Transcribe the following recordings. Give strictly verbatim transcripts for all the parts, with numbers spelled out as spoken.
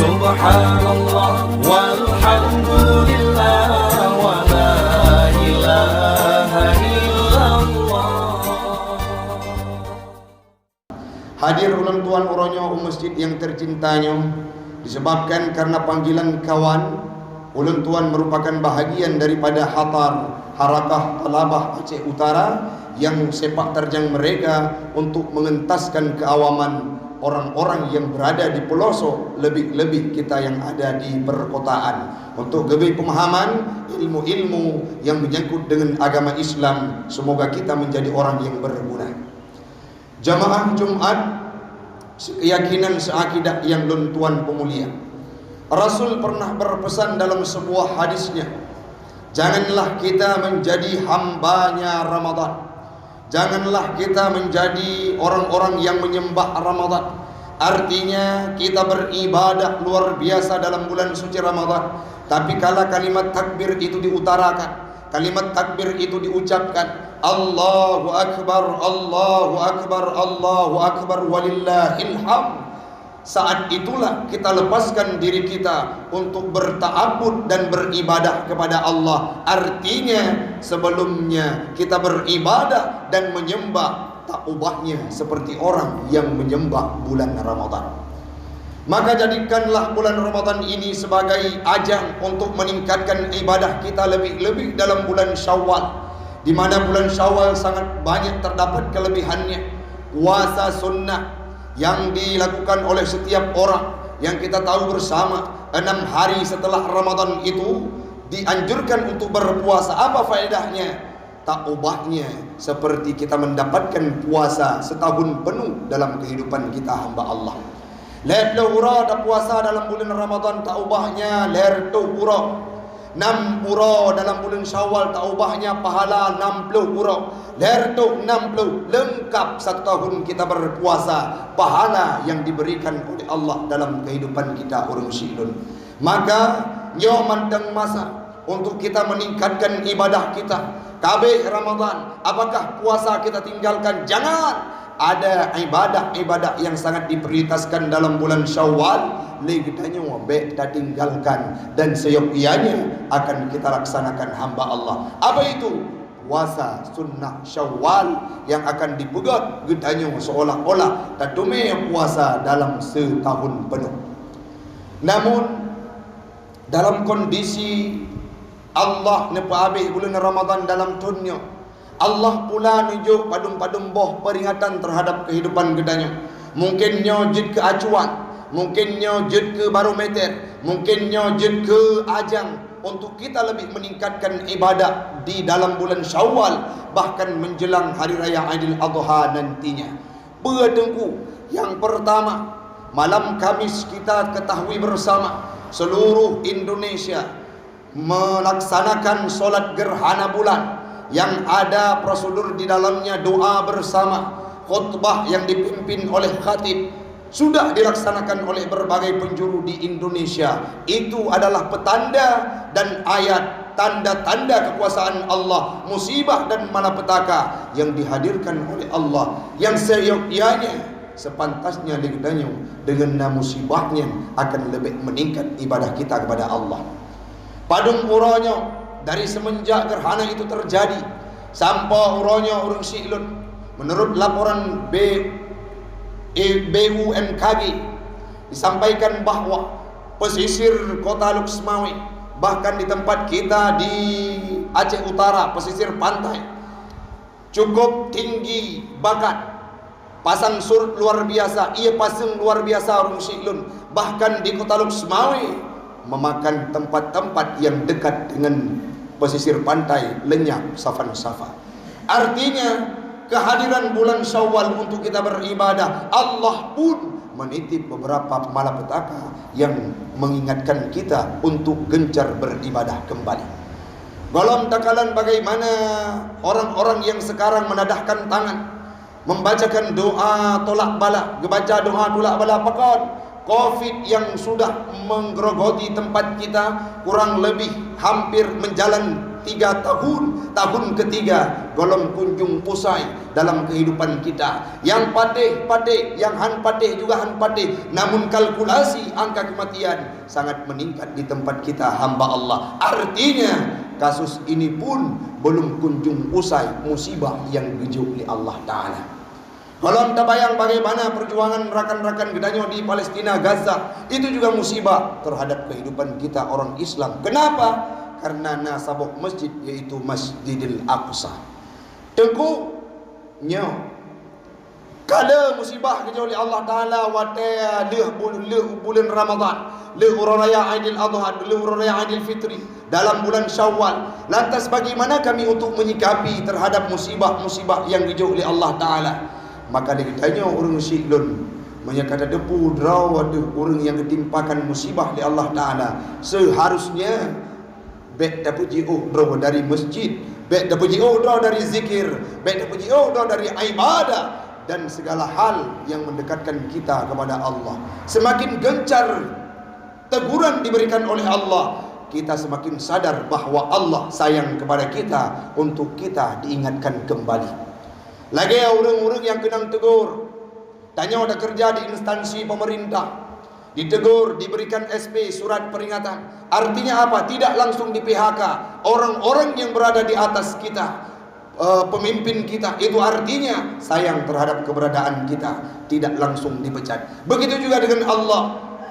Subhanallah, walhamdulillah, wa la ilaha illallah. Hadir ulôn tuan uroe nyoe u masjid nyang teucinta nyoe disebabkan karena panggilan kawan. Ulôn tuan merupakan bahagian daripada Hatar Harakah Thalabah Aceh Utara yang sepak terjang mereka untuk mengentaskan keawaman orang-orang yang berada di pelosok, lebih-lebih kita yang ada di perkotaan, untuk geubri pemahaman ilmu-ilmu yang menyangkut dengan agama Islam. Semoga kita menjadi orang yang berguna. Jamaah Jumat, sekeyakinan, seakidah yang lôn tuan peumulia. Rasul pernah berpesan dalam sebuah hadisnya, "Janganlah kita menjadi hambanya Ramadan. Janganlah kita menjadi orang-orang yang menyembah Ramadan." Artinya, kita beribadah luar biasa dalam bulan suci Ramadan, tapi kala kalimat takbir itu diutarakan, kalimat takbir itu diucapkan, "Allahu Akbar, Allahu Akbar, Allahu Akbar, walillahil hamd." Saat itulah kita lepaskan diri kita untuk berta'abbud dan beribadah kepada Allah. Artinya, sebelumnya kita beribadah dan menyembah, tak ubahnya seperti orang yang menyembah bulan Ramadan. Maka jadikanlah bulan Ramadan ini sebagai ajang untuk meningkatkan ibadah kita, lebih-lebih dalam bulan Syawal, di mana bulan Syawal sangat banyak terdapat kelebihannya. Puasa sunnah yang dilakukan oleh setiap orang, yang kita tahu bersama, enam hari setelah Ramadan itu dianjurkan untuk berpuasa. Apa faedahnya? Tak ubahnya seperti kita mendapatkan puasa setahun penuh dalam kehidupan kita hamba Allah. Lhèe ploh uroe tapuasa dalam bulan Ramadan, tak ubahnya lhèe reutôh uroe. Nam uroe dalam bulan Syawal, tak ubahnya pahala nam ploh uroe. Lhèe reutôh nam ploh, leungkap satu tahun kita berpuasa, pahala yang diberikan oleh Allah dalam kehidupan kita ureueng syiek lôn. Maka, nyoe mantong masa untuk kita meningkatkan ibadah kita. Ka abéh Ramadan, apakah puasa kita tinggalkan? Jangan! Ada ibadah-ibadah yang sangat diprioritaskan dalam bulan Syawal, lé geutanyoe bèk tatinggalkan, dan seyogyanya akan kita laksanakan hamba Allah. Apa itu? Puasa sunnah Syawal yang akan dipeugöt geutanyoe seolah-olah tateumé puasa dalam setahun penuh. Namun, dalam kondisi Allah neupeuabéh buleuen Ramadhan dalam thôn nyoe, Allah pula neujok padum-padum boh peuringatan teuhadab keuhidupan geutanyoe. Mungken nyoe jeuet keu acuan, mungken nyoe jeuet keu barometer, mungken nyoe jeuet keu ajang untuk kita leubeh meuningkatkan ibadah di dalam bulan Syawal, bahkan menjelang Hari Raya Aidil Adha nantinya. Peue teungku? Yang pertama, malam Kamis kita ketahui bersama, seluruh Indonesia melaksanakan solat gerhana bulan yang ada prosedur di dalamnya, doa bersama, khutbah yang dipimpin oleh khatib, sudah dilaksanakan oleh berbagai penjuru di Indonesia. Itu adalah petanda dan ayat tanda-tanda kekuasaan Allah, musibah dan malapetaka yang dihadirkan oleh Allah, yang seyogyanya, sepantasnya lé geutanyoe deungon na musibah nyan akan leubeh meuningkat ibadah kita kepada Allah. Padum uroe nyoe, dari semenjak gerhana itu terjadi sampoe uroe nyoe, ureueng syiek lôn, menurut laporan B-, eh, B U M K G, disampaikan bahwa pesisir Kota Lhokseumawe, bahkan di tempat kita di Aceh Utara, pesisir pantai, cukup tinggi bakat. Pasang surut luar biasa, ié pasang luar biasa, ureueng syiek lôn. Bahkan di Kota Lhokseumawe memakan tempat-tempat yang dekat dengan pesisir pantai, lenyap savan-savan. Artinya, kehadiran bulan Syawal untuk kita beribadah, Allah pun menitip beberapa malapetaka yang mengingatkan kita untuk gencar beribadah kembali. Gohlom takalon bagaimana orang-orang yang sekarang menadahkan tangan, membacakan doa tolak bala, geubaca doa tolak bala pakon? Covid yang sudah menggerogoti tempat kita kurang lebih hampir menjalan tiga tahun, Tahun ketiga gohlom kunjung usai dalam kehidupan kita. Nyang patéh, patéh, nyang han patéh juga han patéh. Namun kalkulasi angka kematian sangat meningkat di tempat kita, hamba Allah. Artinya, kasus ini pun belum kunjung usai musibah yang geujok lé Allah Ta'ala. Gohlom tabayang bagaimana perjuangan rakan-rakan geutanyoe di Palestina, Gaza. Itu juga musibah terhadap kehidupan kita orang Islam. Kenapa? Karena na saboh masjid, yaitu Masjidil Aqsa. Teungku, nyoe, ka le musibah geujok lé Allah Ta'ala watée lheueh bul-, lheueh buleuen Ramadhan, lheueh uroe raya Aidil Adha, lheueh uroe raya Aidil Fitri, dalam bulan Syawal. Lantas, bagaimana kami untuk menyikapi terhadap musibah-musibah yang geujok lé Allah Ta'ala? Maka lé geutanyoe ureuëng syiek lôn, meunyoe ka tateupeue droe ateueh ureuëng nyang geutimpakan musibah lé Allah Ta'ala, seharusnya bék tapeujiôh droe dari masjid, bék tapeujiôh droe dari zikir, bék tapeujiôh droe dari ibadah dan segala hal yang mendekatkan kita kepada Allah. Semakin gencar teguran diberikan oleh Allah, kita semakin sadar bahwa Allah sayang kepada kita untuk kita diingatkan kembali. Lagée ureuëng-ureuëng nyang keunong tegur, tanyoe takeureuja di instansi pemerintah, ditegur, diberikan S P, surat peringatan. Artinya apa? Tidak langsung di-P H K orang-orang yang berada di atas kita, eh, pemimpin kita. Itu artinya sayang terhadap keberadaan kita, tidak langsung dipecat. Begitu juga dengan Allah.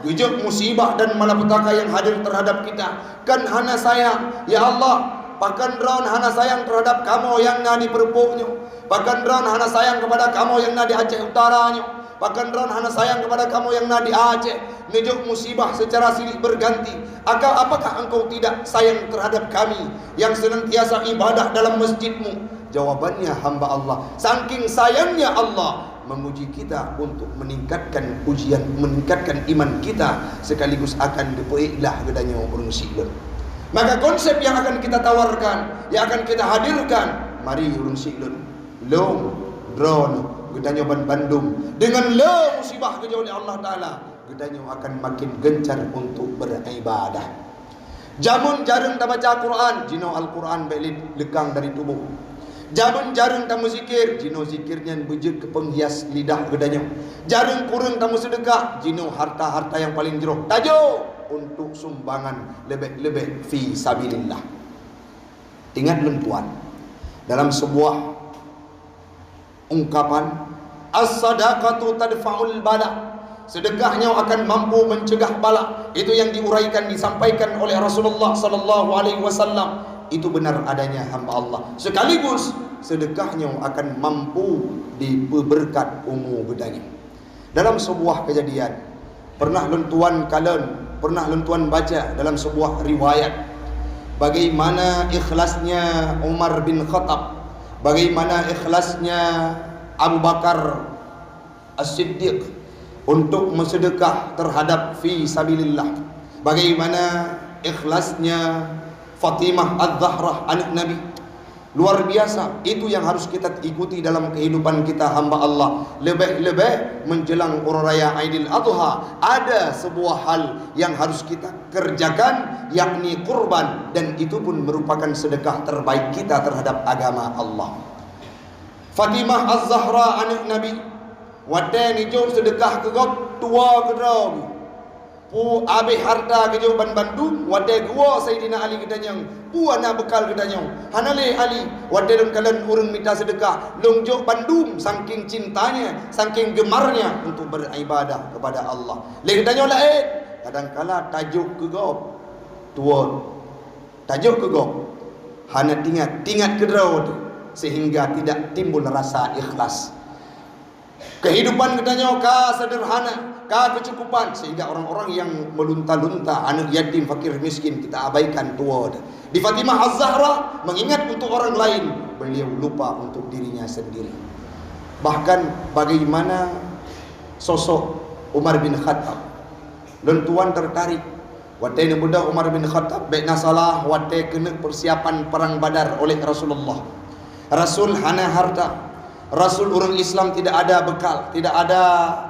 Geujok musibah dan malapetaka yang hadir terhadap kita, kan hana sayang. Ya Allah, pakon droen hana sayang terhadap kamoe nyang na di Peureupok nyoe? Pakon droen hana sayang kepada kamoe nyang na di Aceh Utara nyoe? Pakon droen hana sayang kepada kamoe nyang na di Aceh? Neujok musibah secara silih berganti. Aka-, apakah Engkau tidak sayang terhadap kami yang senantiasa ibadah dalam masjid-Mu? Jawabannya, hamba Allah, saking sayangnya Allah menguji kita untuk meningkatkan ujian, meningkatkan iman kita, sekaligus akan geupeuiklah geutanyoe ureuëng syiek lôn. Maka konsep yang akan kita tawarkan, yang akan kita hadirkan, mari ureuëng syiek lôn, lôn, droeneuh, geutanyoe banbandum, deungon le musibah geujok lé Allah Ta'ala, geutanyoe akan makin gencar untuk beribadah. Jameun jareueng tabaca Quran, jinoe Al-Quran bék le-, leukang dari tuboh. Jameun jareueng tameuzikir, jinoe zikir nyan beujeuet keu peunghias lidah geutanyoe. Jareueng kureueng tameuseudeukah, jinoe harta-harta nyang paleng jroh tajok untuk sumbangan leubeh-leubeh fi sabilillah. Ingat lôn tuan, dalam sebuah ungkapan, "As-sadaqatu tadfa'ul bala." Sedekah nyoe akan mampu mencegah bala. Itu yang diuraikan, disampaikan oleh Rasulullah sallallahu alaihi wasallam. Itu benar adanya, hamba Allah. Sekaligus, sedekah nyoe akan mampu dipeubeureukat umu geutanyoe. Dalam sebuah kejadian, pernah lôn tuan kalon, pernah lôn tuan baca dalam sebuah riwayat, bagaimana ikhlasnya Umar bin Khattab, bagaimana ikhlasnya Abu Bakar As-Siddiq untuk meuseudeukah terhadap fi sabilillah, bagaimana ikhlasnya Fatimah Az-Zahra, aneuk Nabi. Luar biasa. Itu yang harus kita ikuti dalam kehidupan kita, hamba Allah. Lebih-lebih menjelang Uroe Raya Aidil Adha, ada sebuah hal yang harus kita kerjakan, yakni kurban, dan itu pun merupakan sedekah terbaik kita terhadap agama Allah. Fatimah Az-Zahra, aneuk Nabi, watée neujok seudeukah keu gob, tuwoe keudroe. Peue abéh harta geujok ban bandum, watée geuwoe Saidina Ali geutanyong, "Peue na beukal geutanyoe?" "Hana lé, Ali, watée lôn kalon ureuëng mita seudeukah, lôn jok bandum, saking cintanya, saking gemarnya untuk beribadah kepada Allah." Lé geutanyoe laén, kadangkala tajok keu gob, tuwoe. Tajok keu gob, hana tingat, tingat keudroe teuh, sehingga tidak timbul rasa ikhlas. Kehidupan geutanyoe ka sederhana, ka keucukupan, sehingga orang-orang yang melunta-lunta, aneuk yatim, fakir miskin, kita abaikan tuwoe teuh. Di Fatimah Az-Zahra, mengingat untuk orang lain, beliau lupa untuk dirinya sendiri. Bahkan bagaimana sosok Umar bin Khattab, lôn tuan tertarik watée neubeudôh Umar bin Khattab, bék na salah, watée keuneuk persiapan Perang Badar oleh Rasulullah. Rasul hana harta. Rasul, ureuëng Islam tidak ada bekal, tidak ada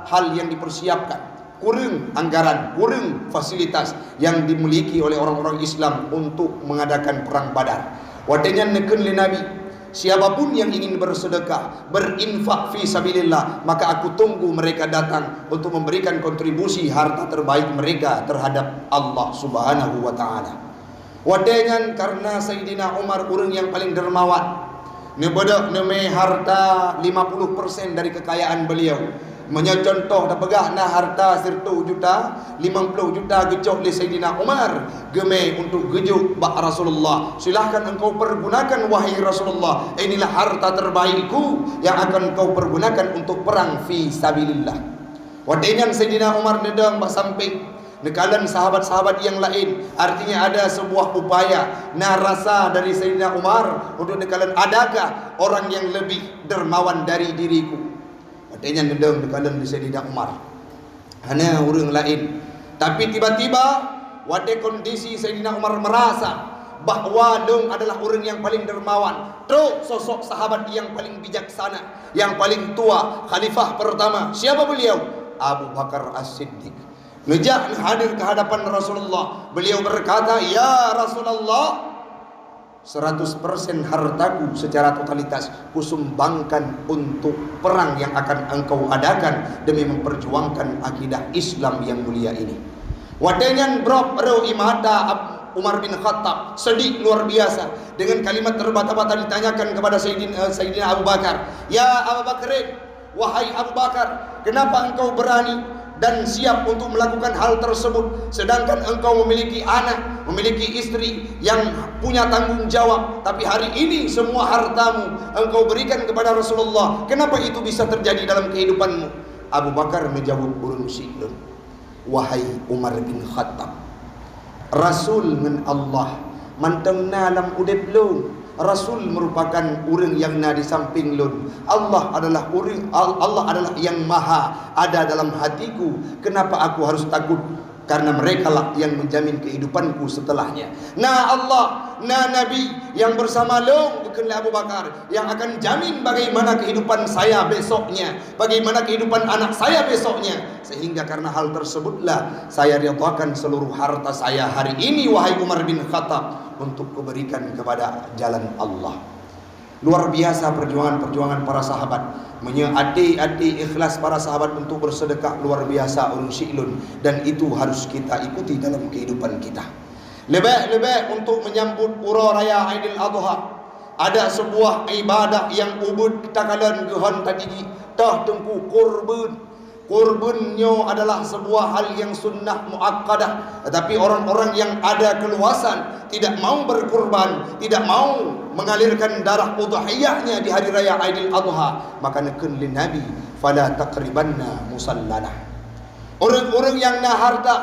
hal yang dipersiapkan. Kureueng anggaran, kureueng fasilitas yang dimiliki oleh orang-orang Islam untuk mengadakan Perang Badar. Watée nyan neukheun lé Nabi, "Siapa pun yang ingin bersedekah, berinfak fi sabilillah, maka aku tunggu mereka datang untuk memberikan kontribusi harta terbaik mereka terhadap Allah Subhanahu wa Ta'ala." Watée nyan, karena Saidina Umar ureuëng nyang paleng dermawan, neubeudôh neumé harta lima puluh persen dari kekayaan beliau. Meunyoe cuntoh tapeugah na harta siratoh juta, limong ploh juta geucok lé Saidina Umar, geumé untuk geujok bak Rasulullah, "Silahkan engkau pergunakan, wahai Rasulullah, inilah harta terbaikku yang akan kau pergunakan untuk perang fi sabilillah." Watée nyan Saidina Umar neudong bak sampéng, neukalon sahabat-sahabat nyang laén, artinya ada sebuah upaya, na rasa dari Saidina Umar untuk neukalon adakah orang yang lebih dermawan dari diriku. Watée nyan neudong neukalon lé Saidina Umar. Hana ureuëng laén. Tapi tiba-tiba, watée kondisi Saidina Umar merasa bahwa lôn adalah ureuëng nyang paleng dermawan, trok sosok sahabat nyang paleng bijaksana, nyang paleng tua, khalifah pertama. Siapa beliau? Abu Bakar As-Siddiq. Neujak neuhadir ke hadapan Rasulullah. Beliau berkata, "Ya Rasulullah, seratus persen hartaku secara totalitas kusumbangkan untuk perang yang akan engkau adakan demi memperjuangkan akidah Islam yang mulia ini." Watée nyan brok rô ie mata Ab-, Umar bin Khattab, sedih luar biasa. Dengan kalimat terbata-bata ditanyakan kepada Sayyidin-, eh, Sayyidina Abu Bakar, "Ya Abu Bakrin, wahai Abu Bakar, kenapa engkau berani dan siap untuk melakukan hal tersebut, sedangkan engkau memiliki anak, memiliki istri yang punya tanggung jawab, tapi hari ini semua hartamu engkau berikan kepada Rasulullah? Kenapa itu bisa terjadi dalam kehidupanmu?" Abu Bakar menjawab, "Ureuëng syiek lôn, wahai Umar bin Khattab, Rasul ngon Allah mantong na lam udeb lôn. Rasul merupakan ureuëng nyang na di samping lôn. Allah adalah ureuëng, Al-, Allah adalah yang maha ada dalam hatiku. Kenapa aku harus takut? Karena merekalah yang menjamin kehidupanku setelahnya. Na Allah, na Nabi yang bersama lôn," geukheun lé Abu Bakar, "yang akan jamin bagaimana kehidupan saya besoknya, bagaimana kehidupan anak saya besoknya. Sehingga karena hal tersebutlah saya ridhakan seluruh harta saya hari ini, wahai Umar bin Khattab, untuk kuberikan kepada jalan Allah." Luar biasa perjuangan-perjuangan para sahabat. Meunyoe até-até ikhlas para sahabat untuk bersedekah, luar biasa ureuëng syiek lôn, dan itu harus kita ikuti dalam kehidupan kita. Leubeh-leubeh untuk menyambut uroe raya Aidil Adha, ada sebuah ibadah nyang ubit takalon geuhon tatiji, toh teungku, kurban. Kurban nyoe adalah sebuah hal yang sunnah muakkadah, tetapi orang-orang yang ada keluasan tidak mau berkurban, tidak mau mengalirkan darah udhiyahnya di hari raya Aidil Adha, maka neukheun lé Nabi, "Fala taqribanna musallana." Ureuëng-ureuëng nyang na harta,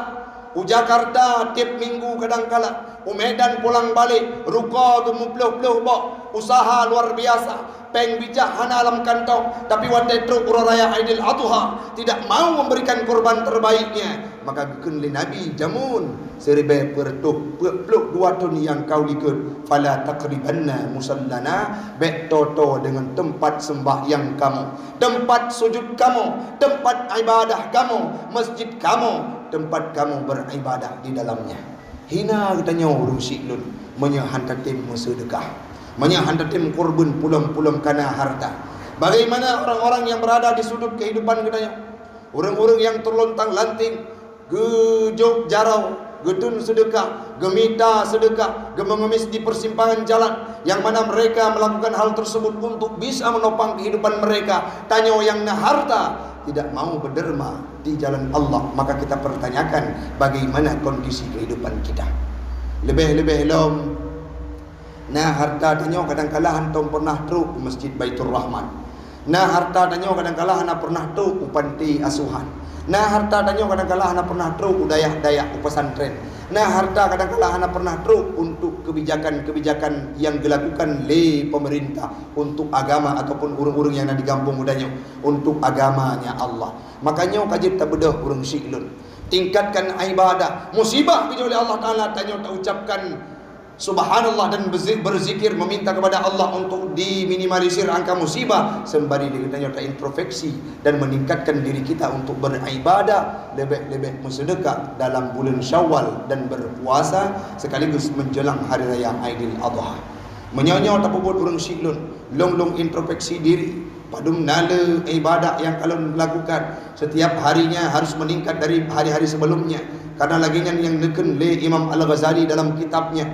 u Jakarta tieb minggu kadangkala, u Medan pulang balek, rukoe geumuploh-ploh boh, usaha luar biasa, péng bijah hana lam kantong, tapi watée trok uroe raya Aidil Adha, tidak mau memberikan kurban terbaiknya, maka geukheun lé Nabi, "Jamun, siribée peuet reutôh peuet ploh dua thon nyang ka u likot, fala taqribanna musallana, bék toe-toe deungon teumpat seumbahyang kamoe, teumpat sujud kamoe, teumpat ibadah kamoe, masjid kamoe, teumpat kamoe beribadah di dalamnya." Hina geutanyoe ureuëng syiek lôn, meunyoe han tatem meuseudeukah, meunyoe han tatem kurban pulom-pulom kana harta. Bagaimana orang-orang yang berada di sudut kehidupan geutanyoe? Ureuëng-ureuëng nyang terlontang-lanting, geujok jaroe, geuteun seudeukah, geumita seudeukah, geumeungemis di persimpangan jalan, yang mana mereka melakukan hal tersebut untuk bisa menopang kehidupan mereka. Tanyoe nyang na harta tidak mau berderma di jalan Allah, maka kita pertanyakan bagaimana kondisi kehidupan kita. Leubeh-leubeh lom, na harta tanyoe kadangkala hántom pernah trok u Masjid Baitur Rahman. Na harta tanyoe kadangkala hana pernah trok u panti asuhan. Na harta tanyoe kadangkala hana pernah trok u dayah-dayah, u pesantren. Na harta kadangkala hana pernah trok untuk kebijakan-kebijakan yang dilakukan lé pemerintah untuk agama ataupun ureuëng-ureuëng nyang na di gampông geutanyoe untuk agamanya Allah. Makanya ka jeuet tabeudôh ureuëng syiek lôn. Tingkatkan ibadah. Musibah geujok lé Allah Taala, tanyoe taucapkan subhanallah dan berzi-, berzikir meminta kepada Allah untuk diminimalisir angka musibah, sembari geutanyoe taintrospeksi dan meningkatkan diri kita untuk beribadah, lebih-lebih bersedekah dalam bulan Syawal dan berpuasa sekaligus menjelang hari raya Aidil Adha. Meunyoe nyoe tapeubuet ureuëng syiek lôn, lôn-lôn introspeksi diri, padum na le ibadah nyang ka lôn lakukan, setiap harinya harus meningkat dari hari-hari sebelumnya, karena lagée nyan nyang neukheun lé Imam Al-Ghazali dalam kitabnya.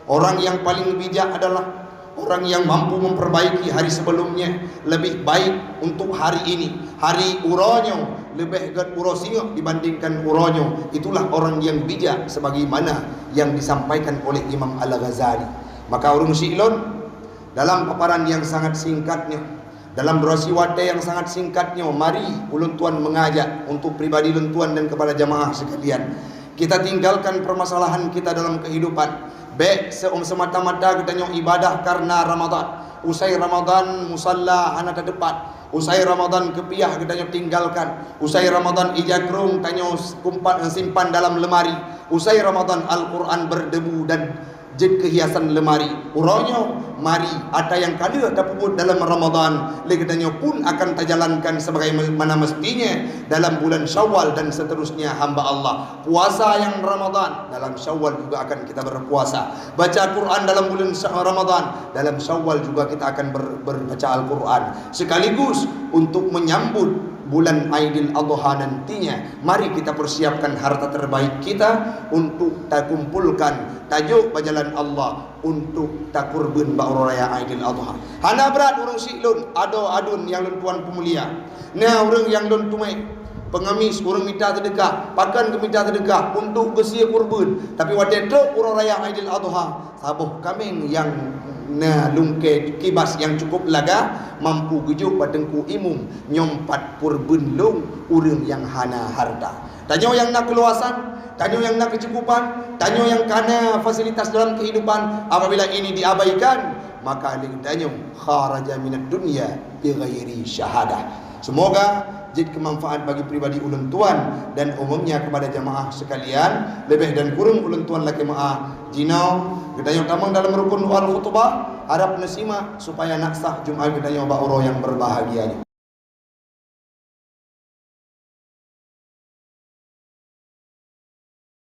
Orang yang paling bijak adalah orang yang mampu memperbaiki hari sebelumnya lebih baik untuk hari ini. Hari uroe nyoe leubeh gét uroe singoh dibandingkan uroe nyoe. Itulah orang yang bijak sebagaimana yang disampaikan oleh Imam Al-Ghazali. Maka ureuëng syiek lôn, dalam paparan yang sangat singkat nyoe, dalam durasi watée yang sangat singkat nyoe, mari ulôn tuan mengajak untuk pribadi lôn tuan dan kepada jamaah sekalian. Kita tinggalkan permasalahan kita dalam kehidupan. Bék se-, semata-mata geutanyoe ibadah karena Ramadan. Usai Ramadan, musalla hana tateupat. Usai Ramadan, keupiah geutanyoe tinggalkan. Usai Ramadan, ija krong tanyoe kumpat, simpan dalam lemari. Usai Ramadan, Al-Quran berdebu dan jeuet keu hiasan lemari. Uroe nyoe, mari, ata nyang ka lheueh tapeubuet dalam Ramadan, lé geutanyoe pun akan tajalankan sebagaimana mestinya dalam bulan Syawal dan seterusnya, hamba Allah. Puasa yang Ramadan, dalam Syawal juga akan kita berpuasa. Baca Quran dalam bulan Sya-, Ramadan, dalam Syawal juga kita akan ber-, berbaca Al-Quran. Sekaligus untuk menyambut bulan Aidil Adha nantinya, mari kita persiapkan harta terbaik kita untuk takumpulkan, tajok bak jalan Allah untuk takurban bak uroe raya Aidil Adha. Hana brat ureuëng syiek lôn, adoe aduen nyang lôn tuan peumulia. Na ureuëng nyang lôn tumek, pengemis, ureuëng mita seudeukah, pakon keu mita seudeukah untuk geusie kurban. Tapi watée trok uroe raya Aidil Adha, saboh kaméng nyang na lungkée kibas nyang cukup lagak mampu geujok bak teungku imum nyoe pat kurban lôn ureuëng nyang hana harta. Tanyoe nyang na keuluasan, tanyoe nyang na keucukupan, tanyoe nyang ka na fasilitas dalam kehidupan, apabila ini diabaikan, maka lé tanyoe kharaja minad dunya bighairi syahadah. Semoga jeuet keu manfaat bagi pribadi ulôn tuan dan umumnya kepada jamaah sekalian. Leubeh dan kureueng ulôn tuan lakée meu'ah. Jinoe geutanyoe tamong dalam rukun awal khutbah, harab neusimak supaya nak sah Jumat geutanyoe bak uroe nyang berbahagia nyoe.